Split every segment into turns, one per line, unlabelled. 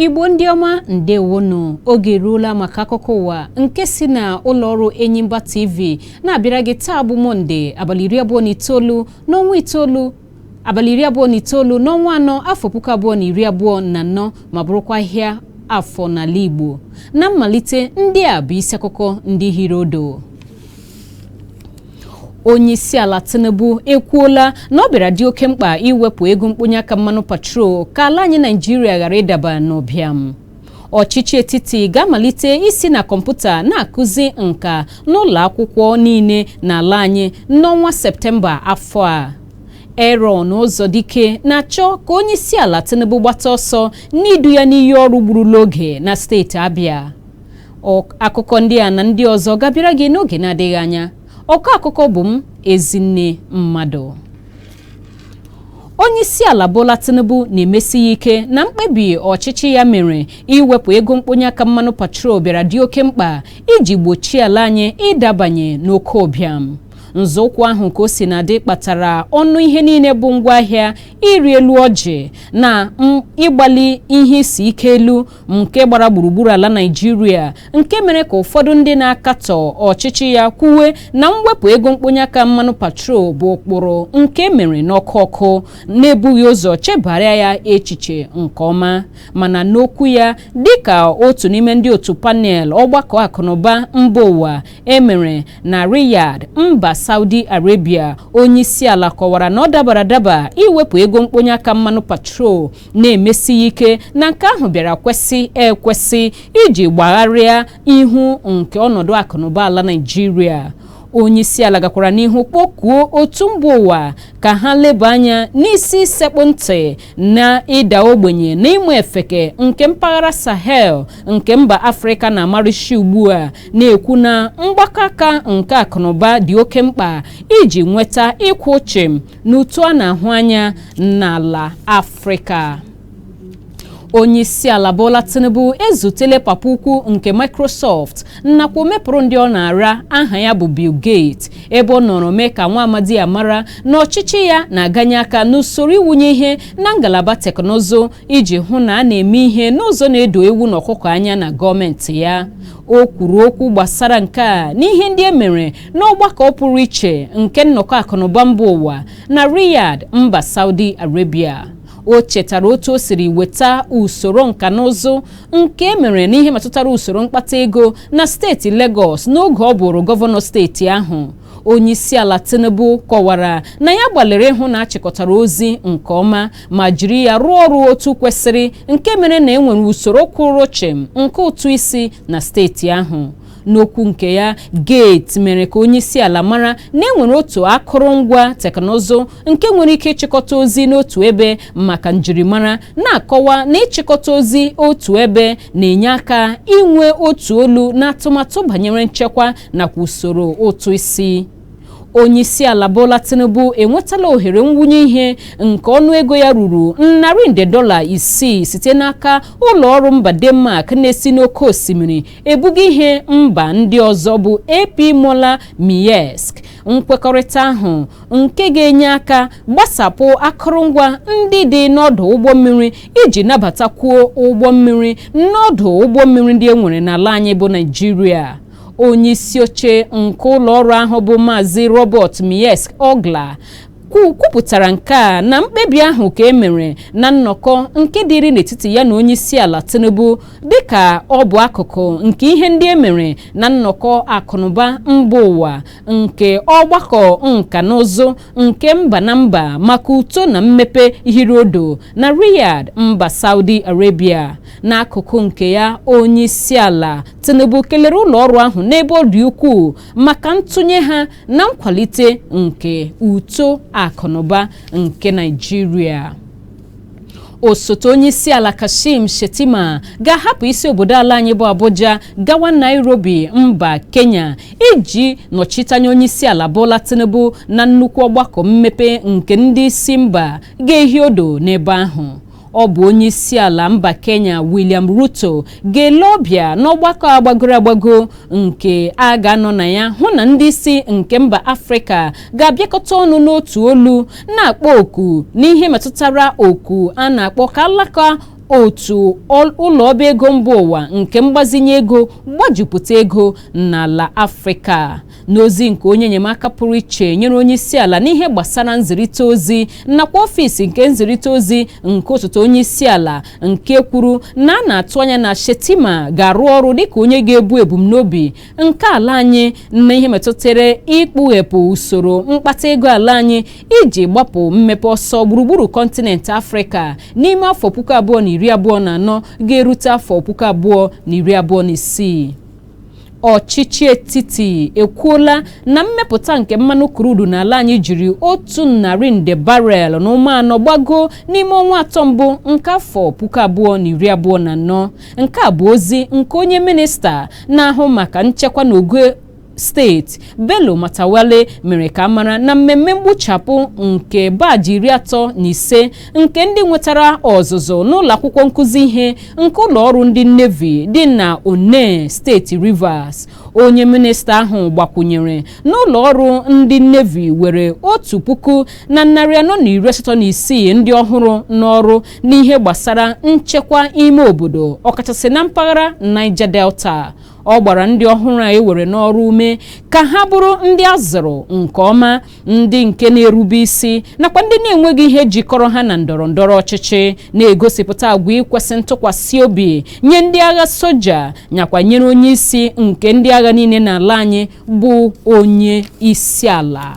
Igbo ndị ọma, ndewonu. Oge eruola maka akụkọ ụwa nke si na ụlọọrụ Enyimba TV na-abịara gị taa bụ Mọnde, abalị 29 n'ọnwa itoolu, abalị 29 n'ọnwa anọ, afọ 2024, ma bụrụkwa ahịa Afọ n'ala Igbo. Na mmalite, ndị a bụ isi akụkọ ndị hiri odo. Onyeisiala Tinubu ekwuola na ọ bịara dị oke mkpa iwepụ ego mkponye aka mmanụ patrol ka ala anyị Naijiria ghara ịdaba n'ụbịam. Ọchịchị etiti ga-amalite isi na kọmputa na-akụzi nka n'ụlọ akwụkwọ niile n'ala anyị n'ọnwa Septemba afọ a. Aaron Ụzọdike na-achọ ka onyeisiala Tinubu gbata ọsọ n'idu ya n'iyi ọrụ gburula oge na steeti Abịa. Akụkọ ndị a na ndị ọzọ ga-abịara gị n'oge na-adịghị anya. Ọkọ akụkọ bụ m, Ezinne Mmadụ. Onyeisiala Bola Tinubu na-emesi ya ike na mkpebi ọchịchị ya mere iwepụ ego mkponye aka mmanụ patrol bịara dị oke mkpa iji gbochie ala anyị ịdabanye n'oke ụbịam. Nzọụkwụ ahụ, ka o si na-adị, kpatara ọnụ ihe niile bụ ngwaahịa ịrị elu ọjị na ịgbali ihe isi ike elu nke gbara gburugburu ala Naịjirịa, nke mere ka ụfọdụ ndị na-akatọ ọchịchị ya kwuwe na mwepụ ego mkponye aka mmanụ patrol bụ ụkpụrụ nke mere n'ọkụ ọkụ, na-ebughị ụzọ chebara ya echiche nke ọma. Mana n'okwu ya dịka otu n'ime ndị otu panel ọgbakọ akụnụba mba ụwa emere na Riyadh, mba Saudi Arabia, onyeisiala kọwara na ọ dabara adaba iwepụ ego mkponye aka mmanụ patrol, na-emesi ya ike na nke ahụ bịara kwesị ekwesị iji gbagharịa ihu nke ọnọdụ akụnụba ala Naịjirịa. Onyeisiala gakwara n'ihu kpọkuo otu mba ụwa ka ha leba anya n'isi sekpụ ntị na ịda ogbenye na ịmụ efeke nke mpaghara Sahel nke mba Afrịka na-amarịsi ugbu a, na-ekwu na mgbakọ aka nke akụnụba dị oke mkpa iji nweta ịkwụ chịm n'uto a na-ahụ anya n'ala Afrịka. Onyeisiala Bola Tinubu ezutele papa ukwu nke Microsoft nakwa omepụrụ ndị ọ na-ara aha ya bụ Bill Gates, ebe ọ nọrọ mee ka nwa amadi a mara na ọchịchị ya na-aganye aka n'usoro iwunye ihe na ngalaba teknụzụ iji hụ na a na-eme ihe n'ụzọ na-edo ewu na ọkụkọ anya na gọọmenti ya. O kwuru okwu gbasara nke a n'ihe ndị e mere n'ọgbakọ pụrụ iche nke nnọkọ akụnụba mba ụwa na Riyadh, mba Saudi Arabia. O chetara otu o siri weta usoro nka na ụzụ nke e mere n'ihe metụtara usoro mkpata ego na steeti Lagos n'oge ọ bụrụ gọvanọ steeti ahụ. Onyeisiala Tinubu kọwara na ya gbalịrị ịhụ na achịkọtara ozi nke ọma ma jiri ya rụọ ọrụ otu kwesịrị, nke mere na e nwere usoro kwụrụ chịm nke ụtụ isi na steeti ahụ. N'okwu nke ya, Gates mere ka onyeisiala mara na e nwere otu akụrụngwa teknụzụ nke nwere ike ịchịkọta ozi n'otu ebe maka njirimara, na-akọwa na ịchịkọta ozi otu ebe na-enye aka inwe otu olu na atụmatụ banyere nchekwa nakwa usoro ụtụ isi. Onyeisiala Bola Tinubu enwetala ohere nwunye ihe nke ọnụego ya ruru narị nde dọla 6 site n'aka ụlọ ọrụ mba Denmark na-esi n'oké osimiri ebuga ihe mba ndị ọzọ bụ AP Moller Maersk. Nkwekọrịta ahụ nke ga-enye aka gbasapụ akụrụngwa ndị dị n'ọdụ ụgbọ mmiri iji nabatakwuo ụgbọ mmiri n'ọdụ ụgbọ mmiri ndị e nwere n'ala anyị bụ Naịjirịa. Onye isi oche nke ụlọ ọrụ ahụ bụ Maazị Robert Maersk Ogla kwupụtara nke a na mkpebi ahụ ka e mere na nnọkọ nke dịrị n'etiti ya na onyeisiala Tinubu, dịka ọ bụ akụkụ nke ihe ndị e mere na nnọkọ akụnụba mba ụwa nke ọgbakọ nka na ụzụ nke mba na mba maka uto na mmepe hiri odo na Riyadh, mba Saudi Arabia. N'akụkụ nke ya, onyeisiala Tinubu kelere ụlọ ọrụ ahụ n'ebe ọ dị ukwuu maka ntụnye ha na nkwalite nke uto akụnụba nke Naịjirịa. Osote onyeisiala Kashim Shettima ga-ahapụ isi obodo ala anyị bụ Abuja gawa Nairobi, mba Kenya, iji nọchite anya onyeisiala Bola Tinubu na nnukwu ọgbakọ mmepe nke ndị isi mba ga-ehi odo n'ebe ahụ. Ọ bụ onyeisiala mba Kenya William Ruto ga-ele ọbịa n'ọgbakọ agbagoro agbago nke a ga-anọ na ya hụ na ndị isi nke mba Afrịka ga-abịakọta ọnụ n'otu olu, na-akpọ oku n'ihe metụtara oku a na-akpọ ka alaka Otu ụlọ ọba ego mba ụwa nke mgbazinye ego gbajupụta ego n'ala Afrịka. N'ozi nke onye enyemaka pụrụ iche nyere onye isi ala n'ihe gbasara nzirịta ozi nakwa ọfịs nke nzirịta ozi nke osote onye isi ala, nke kwuru na a na-atụ anya na Shettima ga-arụ ọrụ dịka onye ga-ebu ebumnobi nke ala anyị na ihe metụtara ikpughepụ usoro mkpata ego ala anyị iji gbapụ mmepe ọsọ gburugburu kọntinent Afrịka n'ime afọ 2024 ga-erute afọ 2026. Ọchịchị etiti ekwuola na mmepụta nke mmanụ krudu n'ala anyị jiri 100 nde barel na ụma anọ gbago n'ime ọnwa 3 mbụ nke afọ 2024. Nke a bụ ozi nke onye minista na-ahụ maka nchekwa n'ogo steeti, Bello Matawalle, mere ka mara na mmemme mgbuchapụ nke baji 35 nke ndị nwetara ọzụzụ n'ụlọ akwụkwọ nkụzi ihe nke ụlọ ọrụ ndị Navy dị na Onne, steeti Rivers. Onye minista ahụ gbakwunyere n'ụlọ ọrụ ndị Navy were 1486 ndị ọhụrụ n'ọrụ n'ihe gbasara nchekwa ime obodo, ọkachasị na mpaghara Niger Delta. Ọ gbara ndị ọhụrụ a ewere n'ọrụ ume ka ha bụrụ ndị a zụrụ nke ọma, ndị nke na-erube isi, nakwa ndị na-enweghị ihe jikọrọ ha na ndọrọ ndọrọ ọchịchị, na-egosipụta agwa ikwesị ntụkwasị obi nye ndị agha soja, nyakwa nyere onye isi nke ndị agha niile n'ala anyị bụ onye isi ala.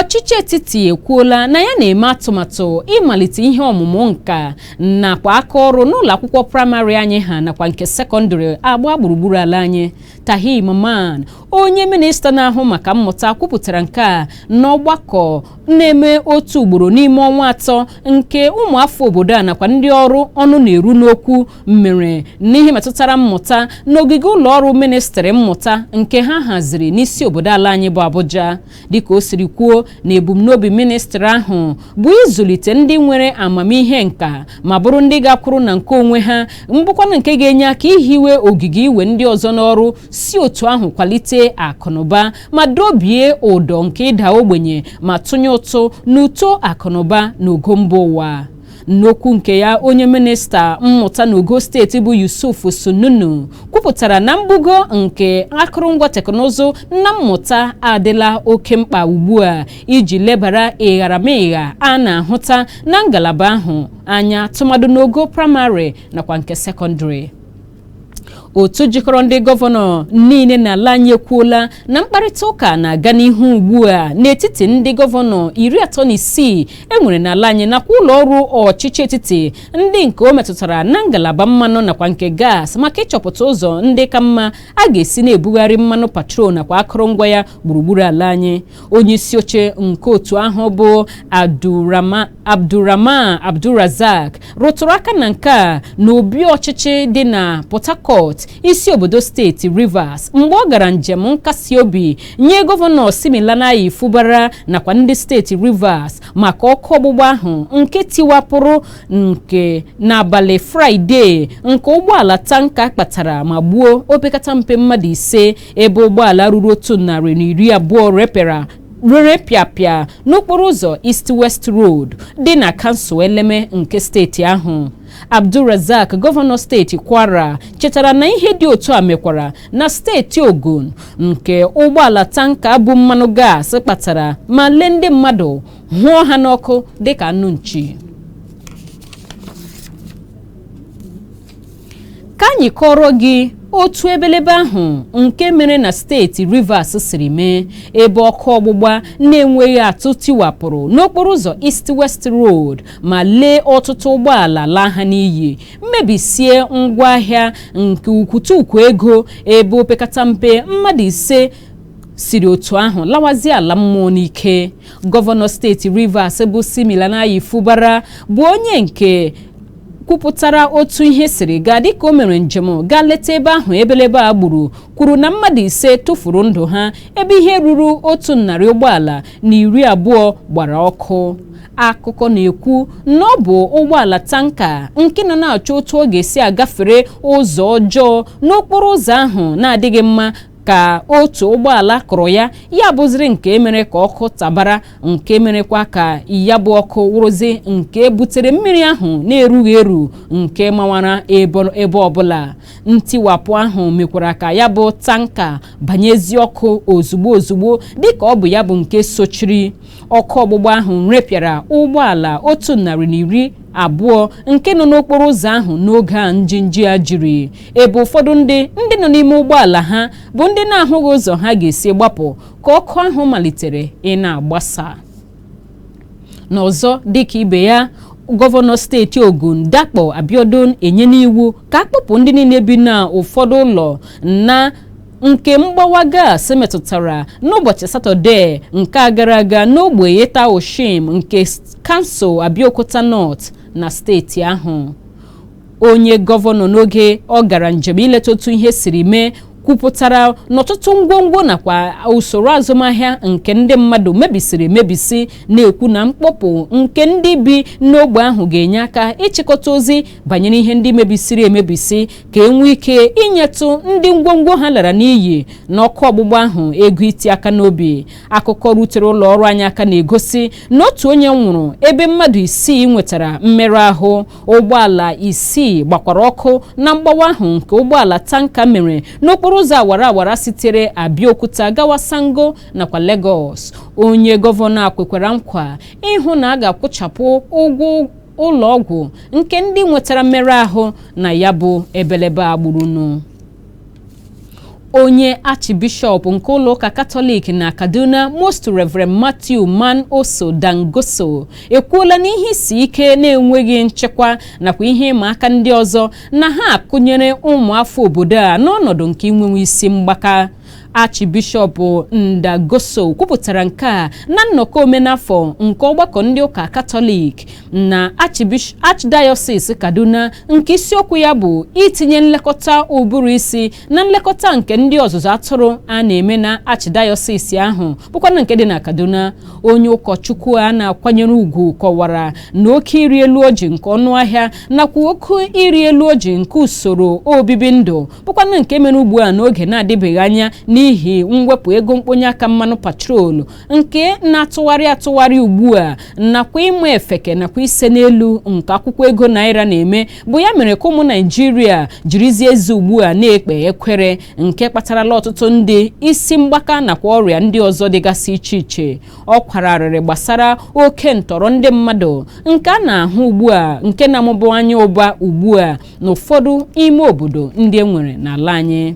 Ọchịchị etiti ekwuola na ya na-eme atụmatụ ịmalite ihe ọmụmụ nka nakwa aka ọrụ n'ụlọ akwụkwọ praịmarị anyị ha nakwa nke sekọndịrị agba gburugburu ala anyị. Tahir Mamman, onye minista na-ahụ maka mmụta, kwupụtara nke a n'ọgbakọ na-eme otu ugboro n'ime ọnwa 3 nke ụmụafọ obodo a nakwa ndị ọrụ ọnụ na-eru n'okwu mere n'ihe metụtara mmụta n'ogige ụlọ ọrụ ministrị mmụta nke ha haziri n'isi obodo ala anyị bụ Abuja. Dịka o siri kwuo, na ebumnobi ministrị ahụ bụ ịzụlite ndị nwere amamihe nka ma bụrụ ndị ga-akwụrụ na nke onwe ha, mbụkwanụ nke ga-enye aka ihiwe ogige iwe ndị ọzọ n'ọrụ, si otu ahụ kwalite akụnụba ma dobie ụdọ nke ịda ogbenye ma tụnye ụtụ n'uto akụnụba n'ogo mba ụwa. N'okwu nke ya, onye minista mmụta n'ogo steeti bụ Yusuf Sununu kwupụtara na mbugo nke akụrụngwa teknụzụ na mmụta adịla oke mkpa ugbu a iji lebara ịgharamịgha a na-ahụta na ngalaba ahụ anya, tụmadụ n'ogo praịmarị nakwa nke sekọndịrị. Otu jikọrọ ndị gọvanọ niile n'ala anyị ekwuola na mkparịta ụka na-aga n'ihu ugbu a n'etiti ndị gọvanọ 36 enwere n'ala anyị nakwa ụlọ ọrụ ọchịchị etiti ndị nke o metụtara na ngalaba mmanụ nakwa nke gas, maka ịchọpụta ụzọ ndị ka mma a ga-esi na-ebugharị mmanụ petrol nakwa akụrụngwa ya gburugburu ala anyị. Onye isi oche nke otu ahụ bụ Abdulrahman Abdulrazak rụtụrụ aka na nke a n'obi ọchịchị dị na Port Harcourt, isi obodo steeti Rivers, mgbe ọ gara njem nkasi obi nye gọvanọ Siminalayi Fubara nakwa ndị steeti Rivers maka ọkụ ọgbụgba ahụ nke tiwapụrụ nke n'abalị Fraịde nke ụgbọala tanka kpatara ma gbuo opekata mpe mmadụ 5, ebe ụgbọala ruru 120 repịara rere pịapịa n'okporo ụzọ East West Road dị na kansụl Eleme nke steeti ahụ. Abdulrazak, gọvanọ steeti Kwara, chetara na ihe dị otu a mekwara na steeti Ogun nke ụgbọala tanka bụ mmanụ gaasị kpatara ma lee ndị mmadụ hụọ ha n'ọkụ dịka anụ nchi. Ka anyị kọrọ gị otu ebelebe ahụ nke mere na steeti Rivers siri mee, ebe ọkụ ọgbụgba na-enweghị atụ tiwapụrụ n'okporo ụzọ East West Road ma lee ọtụtụ ụgbọala laa ha n'iyi, mmebisie ngwaahịa nke ukwutukwu ego, ebe opekata mpe mmadụ 5 siri otu ahụ lawazie ala mmụọ n'ike. Gọvanọ steeti Rivers bụ Siminalayi Fubara bụ onye nke kwupụtara otu ihe siri gaa dịka o mere njem gaa leta ebe ahụ ebelebe a gburu, kwuru na mmadụ 5 tụfuru ndụ ha, ebe ihe ruru 120 ụgbọala gbara ọkụ. Akụkọ na-ekwu na ọ bụ ụgbọala tanka nke nọ na-achọ otu ọ ga-esi agafere ụzọ ọjọọ n'okporo ụzọ ahụ na-adịghị mma. Ka otu ụgbọala kụrụ ya, ya bụziri nke mere ka ọkụ tabara, nke merekwa ka ya bụ ọkụ wụrụzi nke butere mmiri ahụ na-erughị eru nke mawara ebe ọbụla. Ntiwapụ ahụ mekwara ka ya bụ tanka banyezi ọkụ ozugbo ozugbo, dịka ọ bụ ya bụ nke sochiri. Ọkụ ọgbụgba ahụ repịara ụgbọala 120 nke nọ n'okporo ụzọ ahụ n'oge a njinji a jiri, ebe ụfọdụ ndị nọ n'ime ụgbọala ha bụ ndị na-ahụghị ụzọ ha ga-esi gbapụ ka ọkụ ahụ malitere ị na-agbasa. N'ọzọ dịka ibe ya, gọvanọ steeti Ogun, Dapò Abiodun, enye n'iwu ka akpọpụ ndị niile bi na ụfọdụ ụlọ na nke mgbawa gaasị metụtara n'ụbọchị Satọde nke a gara aga n'ogbe Ita Oshim nke kansụl Abeokuta North na steeti ahụ. Onye gọvanọ, n'oge ọ gara njem ileta otu ihe siri mee, kwupụtara n'ọtụtụ ngwongwo nakwa usoro azụmahịa nke ndị mmadụ mebisiri emebisi, na-ekwu na mkpọpụ nke ndị bi n'ogbe ahụ ga-enye aka ịchịkọta ozi banyere ihe ndị mebisiri emebisi, ka e nwee ike inyetụ ndị ngwongwo ha lara n'iyi n'ọkụ ọgbụgba ahụ ego iti aka n'obi. Akụkọ rutere ụlọ ọrụ anyị aka na-egosi na otu onye nwụrụ, ebe mmadụ isii nwetara mmerụ ahụ. Ụgbọala isii gbakwara ọkụ na mgbawa ahụ nke ụgbọala tanka mere n'okporo ụzọ awara awara sitere Abeokuta gawa Sango nakwa Lagos. Onye gọvanọ a kwekwara nkwa ịhụ na a ga-akwụchapụ ụgwọ ụlọ ọgwụ nke ndị nwetara mmerụ ahụ na ya bụ ebelebe agbụrụnụ. Onye achibishọp nke ụlọ ụka Katọlik na Kaduna, Most Reverend Matthew Man Oso Dangoso, ekwuola na ihe isi ike na-enweghị nchekwa nakwa ihe ịma aka ndị ọzọ na ha akụnyere ụmụafọ obodo a n'ọnọdụ nke inwenwe isi mgbaka. Achibishọp Ndagoso kwupụtara nke a na nnọkọ omenafọ nke ọgbakọ ndị ụka Katọlik na Archdiocese Kaduna, nke isiokwu ya bụ itinye nlekọta ụbụrụ isi na nlekọta nke ndị ọzụzụ atụrụ a na-eme na Archdiocese ahụ, bụkwana nke dị na Kaduna. Onye ụkọchukwu a na-akwanyere ugwu kọwara na oke ịrị elu oji nke ọnụ ahịa nakwa oke ịrị elu oji nke usoro obibi ndụ, bụkwana nke mere ugbu a n'oge na-adịbeghị anya n'ihi mwepụ ego mkponye aka mmanụ patrolu nke na-atụgharị atụgharị ugbu a, nakwa ịma efeke nakwa ise n'elu nke akwụkwọ ego naira na-eme, bụ ya mere ka ụmụ Naijiria jirizie eze ugbu a na-ekpe ekwere, nke kpatarala ọtụtụ ndị isi mgbaka nakwa ọrịa ndị ọzọ dịgasị iche iche. Ọ kwararịrị gbasara oke ntọrọ ndị mmadụ nke a na-ahụ ugbu a, nke na-amụbawanye ụba ugbu a n'ụfọdụ ime obodo ndị e nwere n'ala anyị.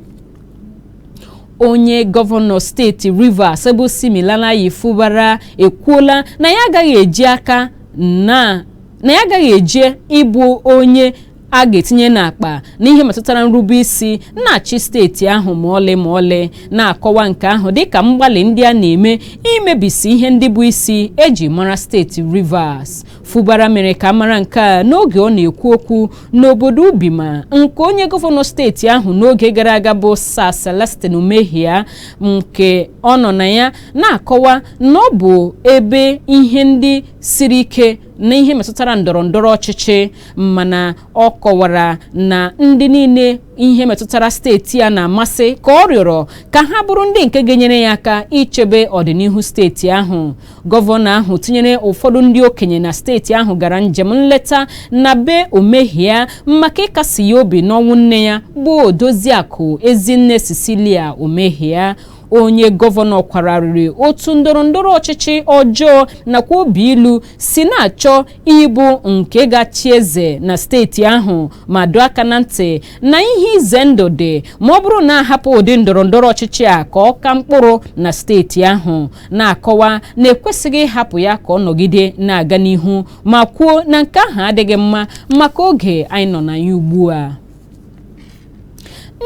Onye gọvanọ steeti Rivers bụ Siminalayi Fubara ekwuola na ya agaghị eji aka na ya agaghị eji ịbụ onye a ga-etinye n'akpa n'ihe metụtara nrube isi na-achị steeti ahụ ma ọlị ma ọlị, na-akọwa nke ahụ dịka mgbalị ndị a na-eme imebisi ihe ndị bụ isi eji mara steeti Rivers. Fubara mere ka mara nke a n'oge ọ na-ekwu okwu n'obodo Ubima, nke onye gọvanọ steeti ahụ n'oge gara aga bụ Sir Celestine Omehia, nke ọ nọ na ya na-akọwa na ọ bụ ebe ihe ndị siri ike na ihe metụtara ndọrọ ndọrọ ọchịchị, mana ọ kọwara na ndị niile ihe metụtara steeti a na-amasị ka ọ rịọrọ ka ha bụrụ ndị nke ga-enyere ya aka ichebe ọdịnihu steeti ahụ. Gọvanọ ahụ tinyere ụfọdụ ndị okenye na steeti ahụ gara njem nleta na be Omehia maka ịkasi ya obi n'ọnwụ nne ya bụ Odoziakụ Ezinne Cecilia Omehia. Onye gọvanọ kwararịrị otu ndọrọ ndọrọ ọchịchị ọjọọ nakwa obi ilu si na-achọ ịbụ nke ga-achị eze na steeti ahụ, ma dọọ aka na ntị na ihe ize ndụ dị ma ọ bụrụ na ahapụ ụdị ndọrọ ndọrọ ọchịchị a ka ọ ka mkpụrụ na steeti ahụ, na-akọwa na ekwesịghị ịhapụ ya ka ọ nọgide na-aga n'ihu, ma kwuo na nke ahụ adịghị mma maka oge anyị nọ na ya ugbu a.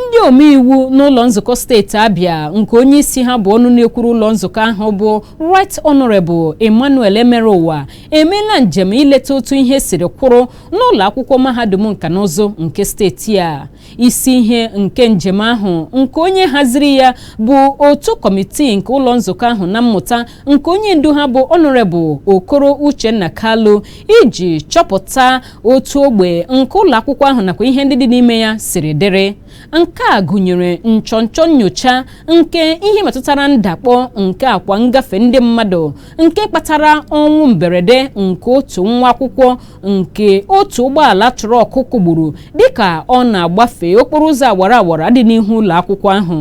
Ndị omeiwu n'ụlọ nzukọ steeti Abịa, nke onye isi ha bụ ọnụ na-ekwuru ụlọ nzukọ ahụ bụ Right Honorable Emmanuel Emereụwa, emeela njem ileta otu ihe siri kwụrụ n'ụlọ akwụkwọ mahadum nka na ụzụ nke steeti a. Isi ihe nke njem ahụ, nke onye haziri ya bụ otu kọmitii nke ụlọ nzukọ ahụ na mmụta, nke onye ndu ha bụ Honorable Okoro Uchenna Kalu, iji chọpụta otu ogbe nke ụlọ akwụkwọ ahụ nakwa ihe ndị dị n'ime ya siri dịrị. Nke a gụnyere nchọnchọ nyocha nke ihe metụtara ndakpọ nke akwa ngafe ndị mmadụ nke kpatara ọnwụ mberede nke otu nwa akwụkwọ nke otu ụgbọala trọk kụgburu dịka ọ na-agbafe okporo ụzọ awara awara dị n'ihu ụlọ akwụkwọ ahụ.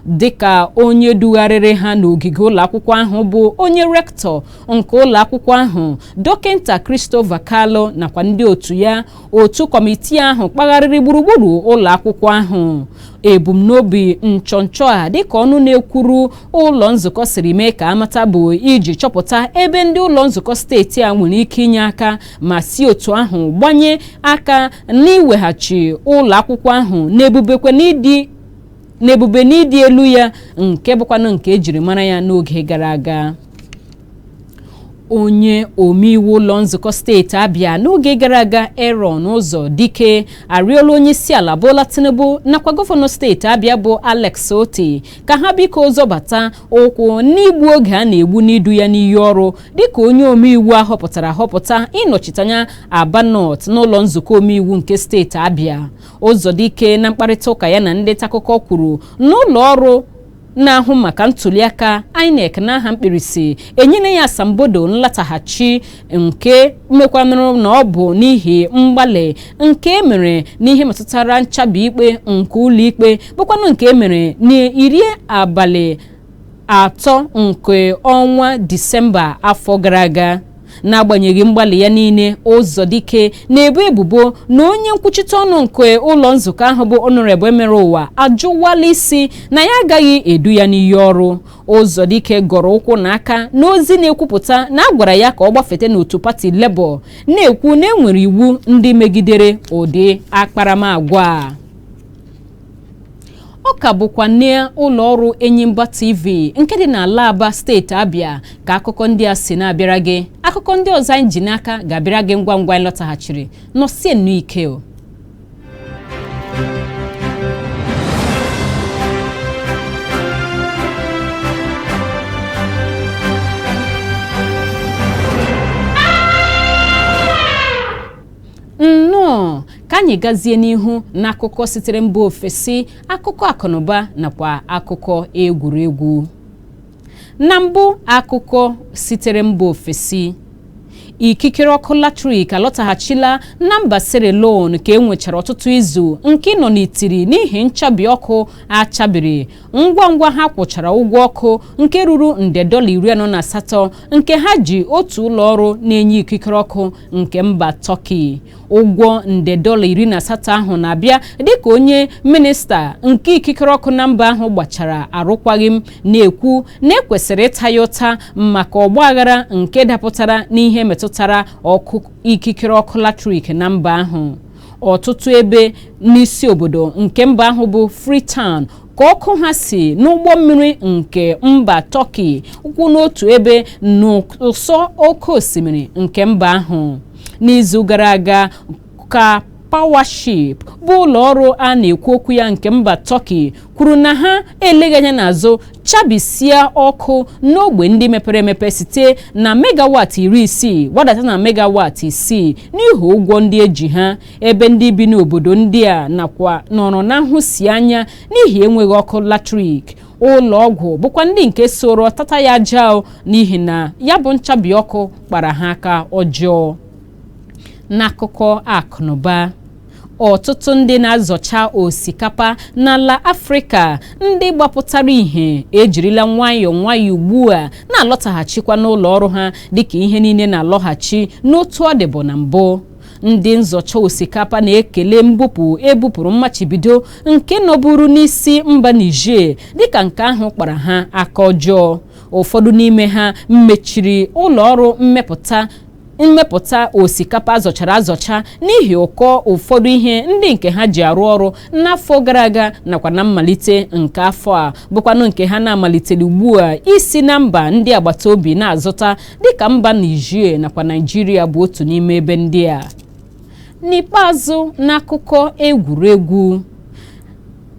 Dịka onye dugharịrị ha n'ogige ụlọ akwụkwọ ahụ bụ onye rektọ nke ụlọ akwụkwọ ahụ, Dọkịta Christopher Kalu, nakwa ndị otu ya, otu kọmitii ahụ kpagharịrị gburugburu ụlọ akwụkwọ ahụ. Ebumnobi nchọnchọ a, dịka ọnụ na-ekwuru ụlọ nzukọ siri mee ka amata, bụ iji chọpụta ebe ndị ụlọ nzukọ steeti a nwere ike inye aka ma si otu ahụ gbanye aka n'iweghachi ụlọ akwụkwọ ahụ n'ebube n'ịdị elu ya, nke bụkwanụ nke ejiri mara ya n'oge gara aga. Onye omeiwu ụlọ nzukọ steeti Abịa n'oge gara aga, Aaron Ụzọdike, arịọla onye isi ala Bola Tinubu nakwa gọvanọ steeti Abịa bụ Alex Otti ka ha biko zọbata ụkwụ n'igbu oge a na-egbu n'idu ya n'iyi ọrụ dịka onye omeiwu ahọpụtara ahọpụta ịnọchite anya Aba North n'ụlọ nzukọ omeiwu nke steeti Abịa. Ụzọdike, na mkparịta ụka ya na ndị nta akụkọ, kwuru n'ụlọ ọrụ na-ahụ maka ntuliaka INEC n'aha mkpirisi enyela ya asambodo nlataghachi, nke mekwanụrụ na ọ bụ n'ihi mgbalị nke emere n'ihe metụtara nchabi ikpe nke ụlọikpe, bụkwanụ nke emere na 30 nke ọnwa Disemba afọ gara aga. N'agbanyeghị mgbalị ya niile, Ụzọdike na-ebo ebubo na onye nkwuchite ọnụ nke ụlọ nzukọ ahụ bụ Honorable Emere Ụwa ajụwala isi na ya agaghị edu ya n'iyi ọrụ. Ụzọdike gọrọ ụkwụ na aka n'ozi na-ekwupụta na a gwara ya ka ọ gbafete n'otu pati Labour, na-ekwu na enwere iwu ndị megidere ụdị akparamagwa a. Ọ ka bụkwa n'ụlọ ọrụ Enyimba TV nke dị n'ala Aba, steeti Abịa, ka akụkọ ndị a si na-abịara gị. Akụkọ ndị ọzọ anyị ji n'aka ga-abịara gị ngwa ngwa anyị lọtaghachiri. Nọsie nnọọ ike o. Nnọọ, ka anyị gazie n'ihu n'akụkọ sitere mba ofesi, akụkọ akụnụba nakwa akụkọ egwuregwu. Na mbụ, akụkọ sitere mba ofesi. Ikikere ọkụ latrik alọtaghachila na mba Sierra Leone ka e nwechara ọtụtụ izu nke nọ n'itiri n'ihi nchabi ọkụ achabiri ngwa ngwa ha kwụchara ụgwọ ọkụ nke ruru nde $48 nke ha ji otu ụlọ ọrụ na-enye ikikere ọkụ nke mba Turkey. Ụgwọ nde $18 ahụ na-abịa dịka onye minista nke ikikere ọkụ na mba ahụ gbachara arụkwaghịm, na-ekwu na ekwesịrị ịta ya ụta maka ọgbaghara nke dapụtara n'ihe metụtara ọkụ ikikere ọkụ latrik na mba ahụ. Ọtụtụ ebe n'isi obodo nke mba ahụ bụ Freetown ka ọkụ ha si n'ụgbọ mmiri nke mba Turkey kwụ n'otu ebe n'ụsọ oke osimiri nke mba ahụ. N'izu gara aga ka Powership, bụ ụlọ ọrụ a na-ekwu okwu ya nke mba Turkey, kwuru na ha eleghị anya n'azụ chabisia ọkụ n'ogbe ndị mepere emepe site na megawatt 60 gbadata na megawatt 6 n'ihi ụgwọ ndị eji ha, ebe ndị bi n'obodo ndị a nakwa nọrọ na nhụsi anya n'ihi enweghị ọkụ latrik. Ụlọ ọgwụ bụkwa ndị nke soro tata ya aja n'ihi na ya bụ nchabi ọkụ kpara ha aka ọjọọ. N'akụkọ akụnụba, ọtụtụ ndị na-azọcha osikapa n'ala Afrịka ndị gbapụtara ihe ejirila nwayọọ nwayọọ ugbu a na-alọtaghachikwa n'ụlọ ọrụ ha, dịka ihe niile na-alọghachi n'otu ọ dịbụ na mbụ. Ndị nzọcha osikapa na-ekele mbupụ ebupụrụ mmachibido nke nọburu n'isi mba Niger, dịka nke ahụ kpara ha aka ọjọọ. Ụfọdụ n'ime ha mechiri ụlọ ọrụ mmepụta osikapa azọchara azọcha n'ihi ụkọ ụfọdụ ihe ndị nke ha ji arụ ọrụ n'afọ gara aga nakwa na mmalite nke afọ a, bụkwanụ nke ha na-amalitere ugbu a isi na mba ndị agbata obi na-azụta, dịka mba Niger nakwa Naijiria bụ otu n'ime ebe ndị a. N'ikpeazụ, n'akụkọ egwuregwu,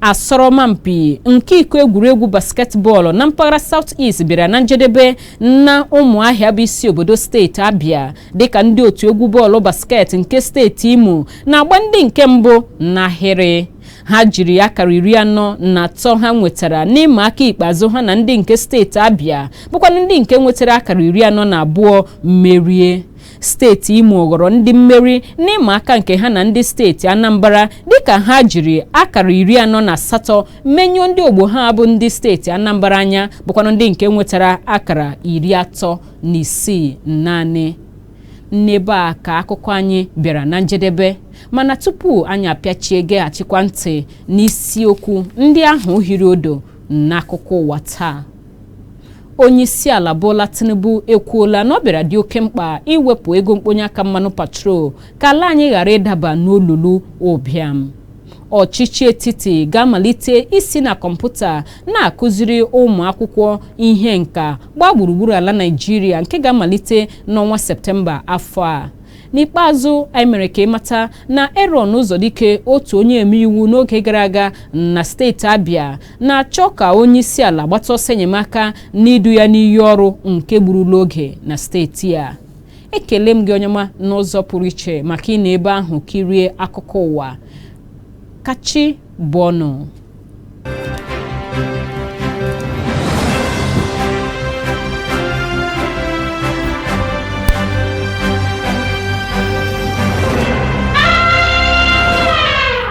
asọrọmpi nke iko egwuregwu basketbọọlụ na mpaghara South East bịara na njedebe na Ụmụahịa, bụ isi obodo steeti Abịa, dịka ndị otu egwu bọọlụ basket nke steeti Imo na-agba ndị nke mbụ n'ahịrị. Ha jiri akara 43 ha nwetara n'ịma aka ikpeazụ ha na ndị nke steeti Abịa, bụkwanụ ndị nke nwetara akara 42, merie. Steeti Imo ghọrọ ndị mmeri n'ịma aka nke ha na ndị steeti Anambra, dịka ha jiri akara 48 menyụọ ndị ogbo ha bụ ndị steeti Anambra anya, bụkwanụ ndị nke nwetara akara 36 naanị. N'ebe a ka akụkọ anyị bịara na njedebe, mana tupu anyị apịachie, geghachikwa ntị n'isiokwu ndị ahụ hiri odo n'akụkọ ụwa taa. Onyeisiala Bola Tinubu ekwuola na ọ bịara dị oke mkpa iwepụ ego mkponye aka mmanụ patrol ka ala anyị ghara ịdaba n'olulu ụbịam. Ọchịchị etiti ga-amalite isi na kọmputa na-akụziri ụmụ akwụkwọ ihe nka gbaa gburugburu ala Naịjirịa, nke ga-amalite n'ọnwa Septemba afọ a. N'ikpeazụ, anyị mere ka ịmata na Aaron Ụzọdike, otu onye omeiwu n'oge gara aga na steeti Abịa, na-achọ ka onye isi ala gbata ọsọ enyemaka n'idu ya n'iyi ọrụ nke gburula oge na steeti a. Ekele m gị, onye ọma, n'ụzọ pụrụ iche maka ị na ebe ahụ kirie akụkọ ụwa. Kachi bụọnụ.